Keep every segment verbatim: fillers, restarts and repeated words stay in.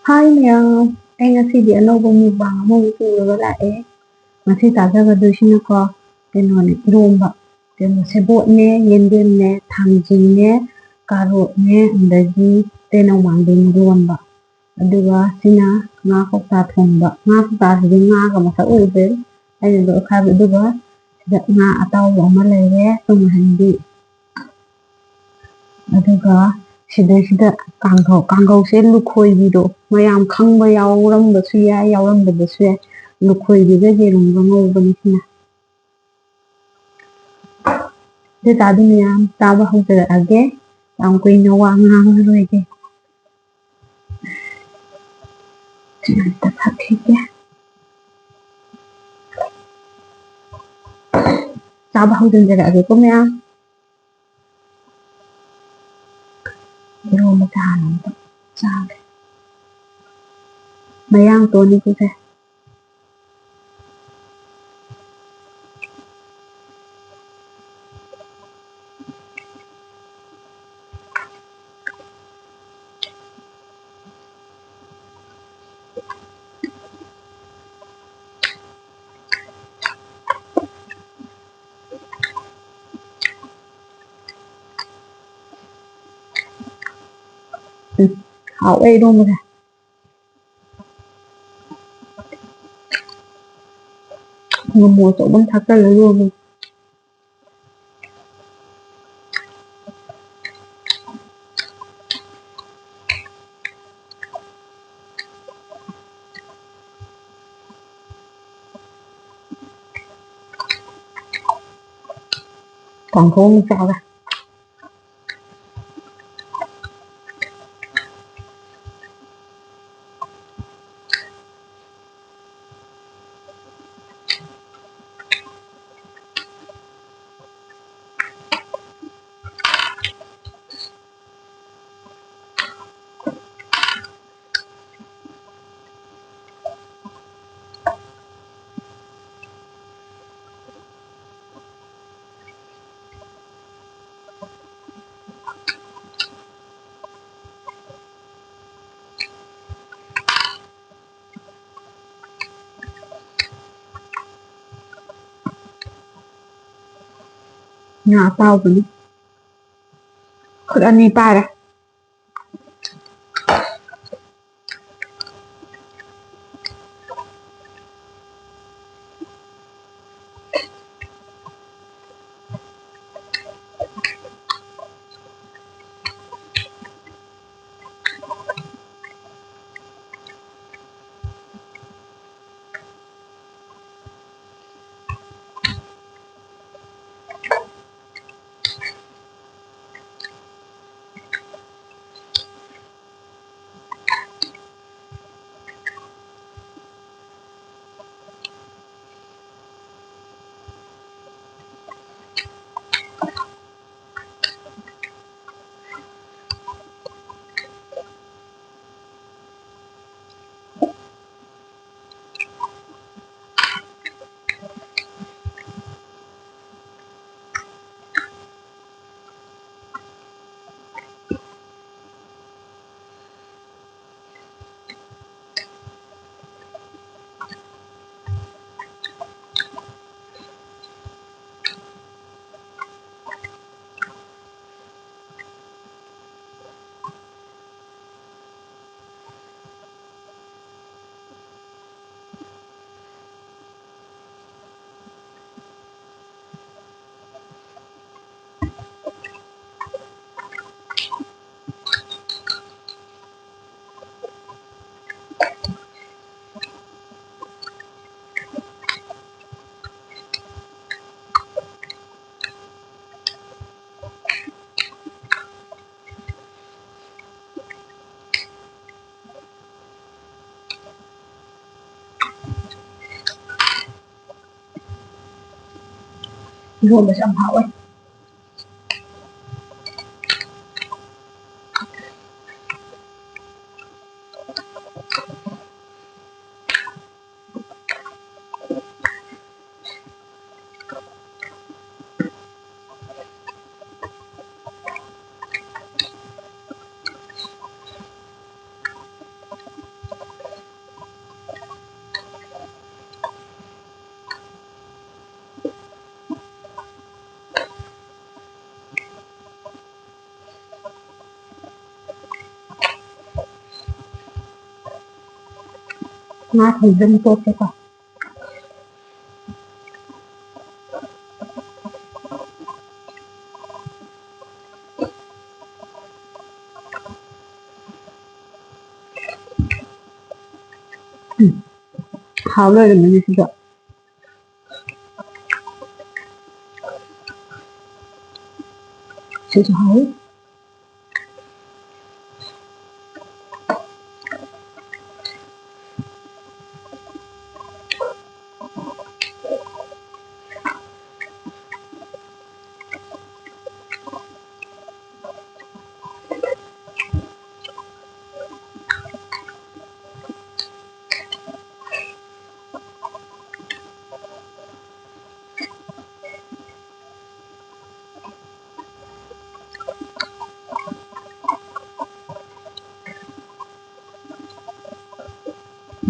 ꯍꯥꯏ ꯃꯌꯥꯝ, ꯑꯩ ꯉꯁꯤꯗꯤ ꯑꯅꯧꯕ mukbang ꯑꯃꯃꯨꯛ ꯄꯨꯔꯒ ꯂꯥꯛꯑꯦ꯫ ꯉꯁꯤ ꯆꯥꯖꯒꯗꯣꯏꯁꯤꯅꯀꯣ, ꯀꯩꯅꯣꯅꯦ, ꯏꯔꯣꯝꯕ꯫ ꯀꯩꯅꯣ, ꯁꯦꯕꯣꯠꯅꯦ, ꯌꯦꯟꯗꯦꯝꯅꯦ, ꯊꯥꯡꯖꯤꯡꯅꯦ, ꯀꯥꯔꯣꯠꯅꯦ, ꯑꯗꯒꯤ ꯇꯦꯅꯧ ꯃꯥꯟꯕꯤ ꯏꯔꯣꯟꯕ꯫ ꯑꯗꯨꯒ ꯁꯤꯅ ꯉꯥ ꯀꯧꯇꯥ ꯊꯣꯡꯕ꯫ ꯉꯥ ꯀꯧꯇꯥꯁꯤꯗꯤ ꯉꯥꯒ ꯃꯁꯛ ꯎꯗ꯭ꯔꯦ꯫ ꯑꯩꯅ ꯂꯣꯏ ꯈꯥꯏꯕ꯫ ꯑꯗꯨꯒ ꯁꯤꯗ ꯉꯥ ꯑꯇꯥꯎꯕ ꯑꯃ ꯂꯩꯔꯦ, ꯇꯨꯡꯍꯟꯕꯤ꯫ ꯑꯗꯨꯒ ꯁꯤꯗꯩꯁꯤꯗ ꯀꯥꯡꯒꯧ꯫ ꯀꯥꯡꯒꯧꯁꯦ ꯂꯨꯈꯣꯏꯕꯤꯗꯣ, ꯃꯌꯥꯝ ꯈꯪꯕ ꯌꯥꯎꯔꯝꯕꯁꯨ ꯌꯥꯏ, ꯌꯥꯎꯔꯝꯗꯕꯁꯨ ꯌꯥꯏ꯫ ꯂꯨꯈꯣꯏꯕꯤꯒ ꯌꯦꯔꯨꯝꯒ ꯉꯧꯕꯅꯤ ꯁꯤꯅ꯫ ꯑꯗꯨ ꯇꯥꯗꯤ ꯃꯌꯥꯝ ꯆꯥꯕ ꯍꯧꯖꯔꯛꯑꯒꯦ꯫ ꯌꯥꯝ ꯀꯨꯏꯅ ꯋꯥ ꯉꯥꯡꯉꯔꯣꯏꯒꯦ꯫ ꯁꯤ ꯑꯝꯇ ꯊꯛꯈꯤꯒꯦ꯫ ꯆꯥꯕ ꯍꯧꯖꯤꯟꯖꯔꯛꯑꯒꯦꯀꯣ ꯃꯌꯥꯝ꯫ ꯏꯔꯣꯝꯕꯁꯦ ꯍꯥꯟꯅ ꯑꯝꯇ ꯆꯥꯒꯦ꯫ ꯃꯌꯥꯡ ꯇꯣꯟꯅꯤꯀꯣ ꯁꯦ꯫ ꯎꯝ, ꯍꯥꯎꯋꯦ ꯏꯔꯣꯝꯕꯁꯦ꯫ ꯉꯥꯃꯨ ꯑꯆꯧꯕ ꯑꯃ ꯊꯥꯛꯆꯜꯂ ꯂꯣꯏꯔꯦ꯫ ꯀꯥꯡꯍꯧ ꯑꯃ ꯆꯥꯔꯦ꯫ ꯉꯥ ꯑꯇꯥꯎꯕꯅꯤ꯫ ꯈꯨꯠ ꯑꯅꯤ ꯄꯥꯏꯔꯦ꯫ ꯏꯔꯣꯟꯕꯁꯦ ꯌꯥꯝ ꯍꯥꯎꯋꯦ꯫ ꯉꯥ ꯊꯣꯡꯕꯗ ꯃꯄꯣꯛꯁꯦꯀꯣ꯫ ꯎꯝ, ꯍꯥꯎ ꯂꯣꯏꯔꯝꯃꯅꯤ ꯁꯤꯗ꯫ ꯁꯤꯁꯨ ꯍꯥꯎꯏ꯫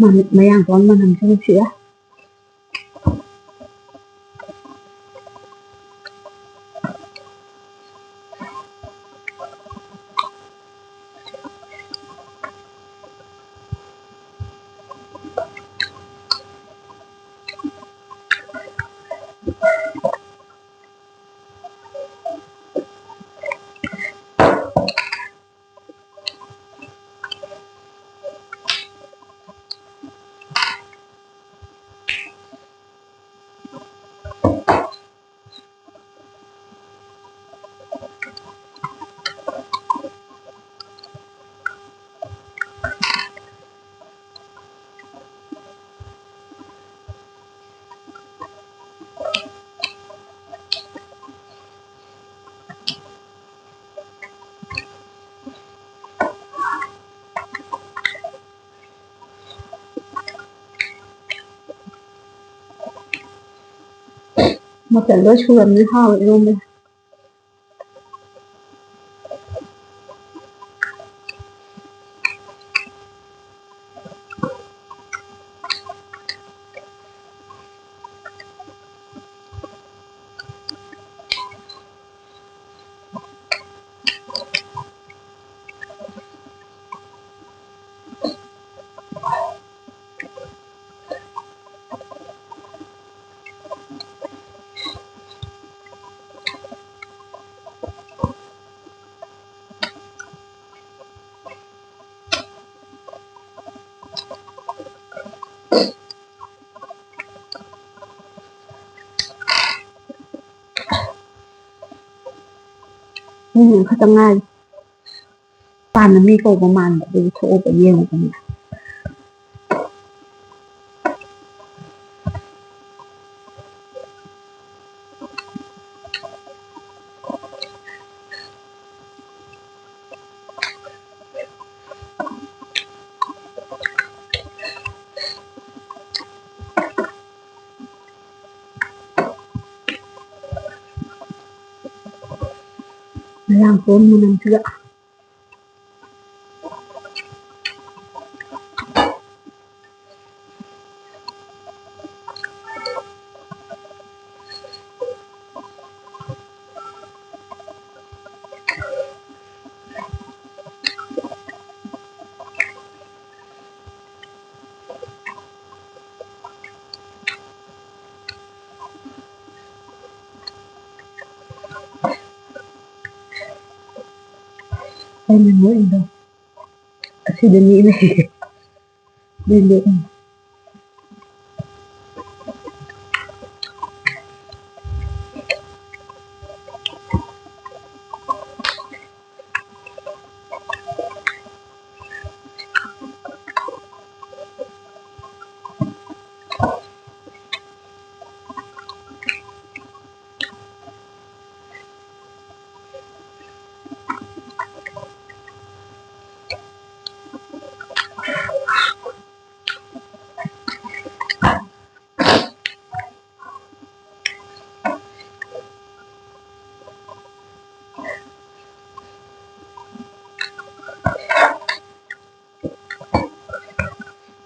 ꯃꯅꯝ-, ꯃꯌꯥꯡ ꯇꯣꯟ ꯃꯅꯝꯁꯨ ꯅꯨꯡꯁꯤꯑꯦ꯫ ꯃꯆꯜ ꯂꯣꯏ ꯁꯨꯔꯕꯅꯤꯅ ꯍꯥꯎꯔꯦ ꯏꯔꯣꯝꯕꯁꯦ꯫ ꯎꯝ, ꯈꯛꯇ ꯉꯥꯏꯔꯤ꯫ ꯃꯄꯥꯟꯗ ꯃꯤ ꯀꯧꯕ ꯃꯥꯟꯕ, ꯑꯗꯨꯒꯤ ꯊꯣꯛꯎꯕ ꯌꯦꯡꯉꯨꯕꯅꯤ꯫ ꯃꯌꯥꯝ ꯄꯨꯝ ꯃꯅꯝꯁꯤꯒ꯫ ꯑꯩꯅ ꯅꯣꯛꯏꯗꯣ ꯑꯁꯤꯗ ꯃꯤ ꯂꯩ꯫ ꯑꯗꯨꯏ ꯅꯣꯛꯏꯅꯤ꯫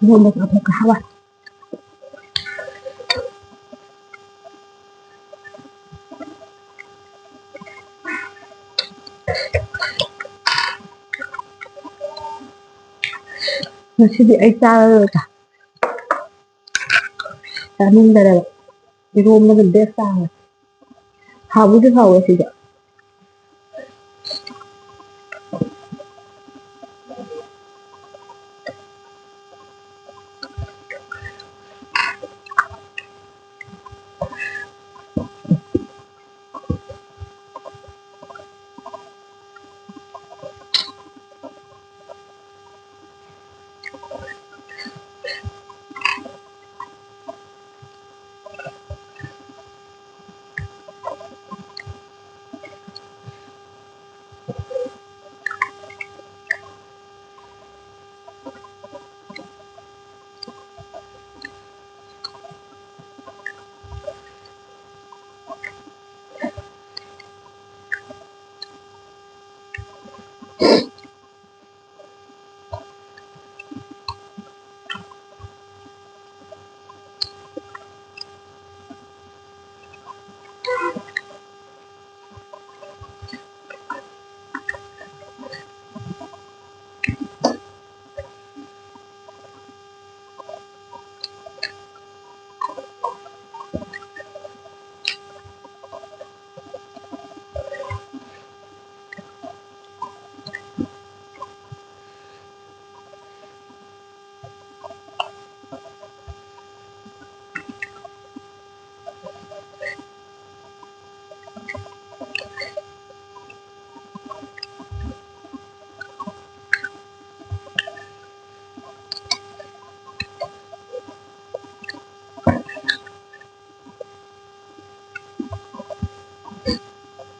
ꯏꯔꯣꯟꯕ ꯆꯥꯊꯣꯛꯀꯦ ꯍꯥꯏꯕ꯫ ꯉꯁꯤꯗꯤ ꯑꯩ ꯆꯥꯔꯔꯣꯏꯗ꯫ ꯆꯥꯅꯤꯡꯗꯔꯦꯕ꯫ ꯏꯔꯣꯝꯕꯅ best ꯇꯥꯔꯦ꯫ ꯍꯥꯎꯕꯨꯗꯤ ꯍꯥꯎꯋꯦ ꯁꯤꯁꯨ꯫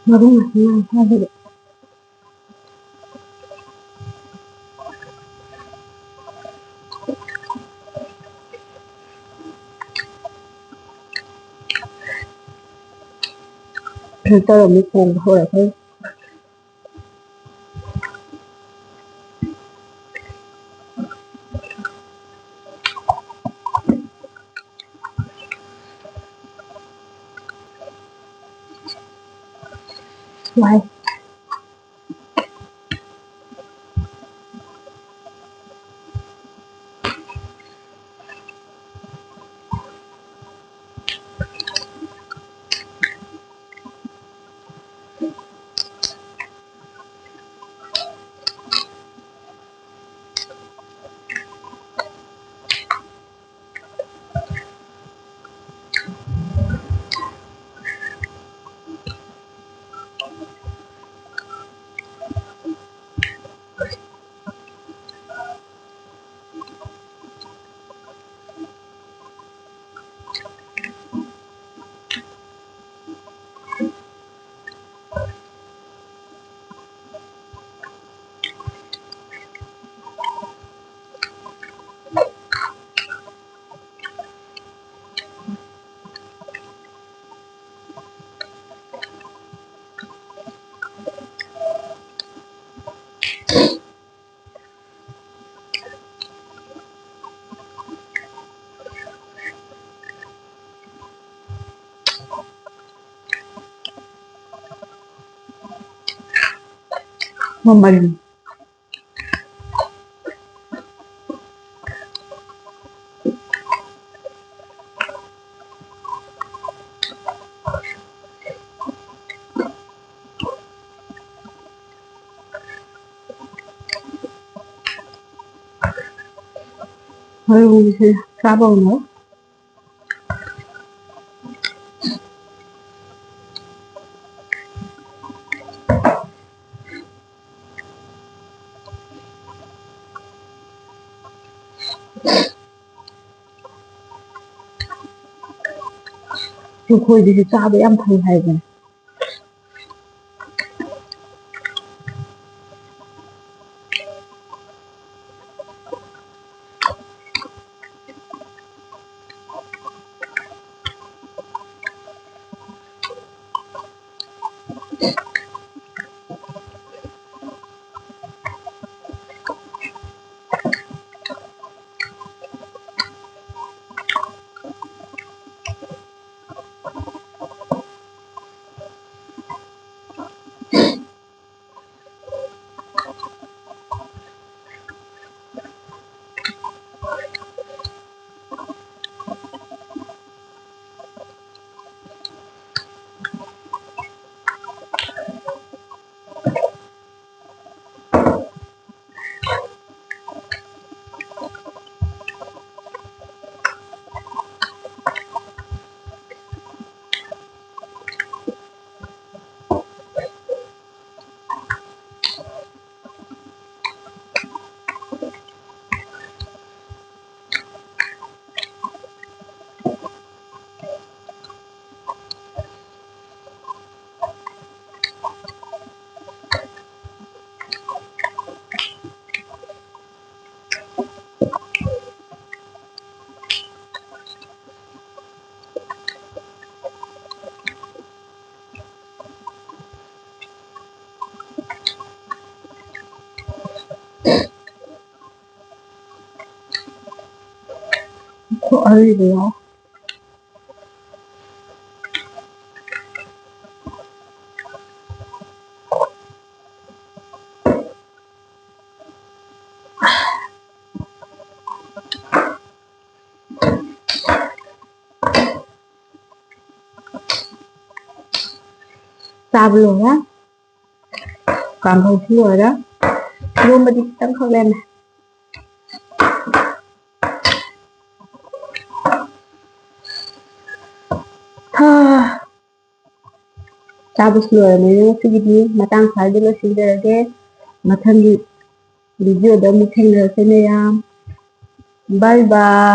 ꯃꯔꯨ ꯉꯥꯛꯇ ꯉꯥꯏ ꯍꯥꯏꯕꯗꯤ꯫ ꯀꯩꯅꯣ ꯇꯧꯔꯝꯃꯤ, ꯊꯣꯡꯕ ꯍꯧꯔꯛꯈ꯭ꯔꯦ꯫ ꯋꯥꯏ꯫ ꯃꯃꯜ꯫ ꯃꯔꯨꯁꯦ ꯆꯥꯕ ꯍꯧꯔꯣ꯫ ꯂꯐꯣꯏꯗꯨꯁꯨ ꯆꯥꯕ ꯌꯥꯝ ꯐꯩ ꯍꯥꯏꯕꯅꯦ꯫ ꯑꯔꯤꯕ ꯌꯥꯎ꯫ ꯆꯥꯕ ꯂꯣꯏꯔꯦ꯫ ꯀꯥꯡꯍꯧꯁꯨ ꯂꯣꯏꯔꯦ꯫ ꯏꯔꯣꯝꯕꯗꯤ ꯈꯤꯇꯪꯈꯛ ꯂꯦꯝꯃꯦ꯫ ꯍꯥ꯫ ꯆꯥꯕꯁꯨ ꯂꯣꯏꯔꯕꯅꯤꯅ ꯉꯁꯤꯒꯤꯗꯤ ꯃꯇꯥꯡ ꯁ꯭ꯋꯥꯏꯗ ꯂꯣꯏꯁꯤꯟꯖꯔꯒꯦ꯫ ꯃꯊꯪꯒꯤ video ꯗ ꯑꯃꯨꯛ ꯊꯦꯡꯅꯔꯁꯦ ꯃꯌꯥꯝ꯫ Bye bye꯫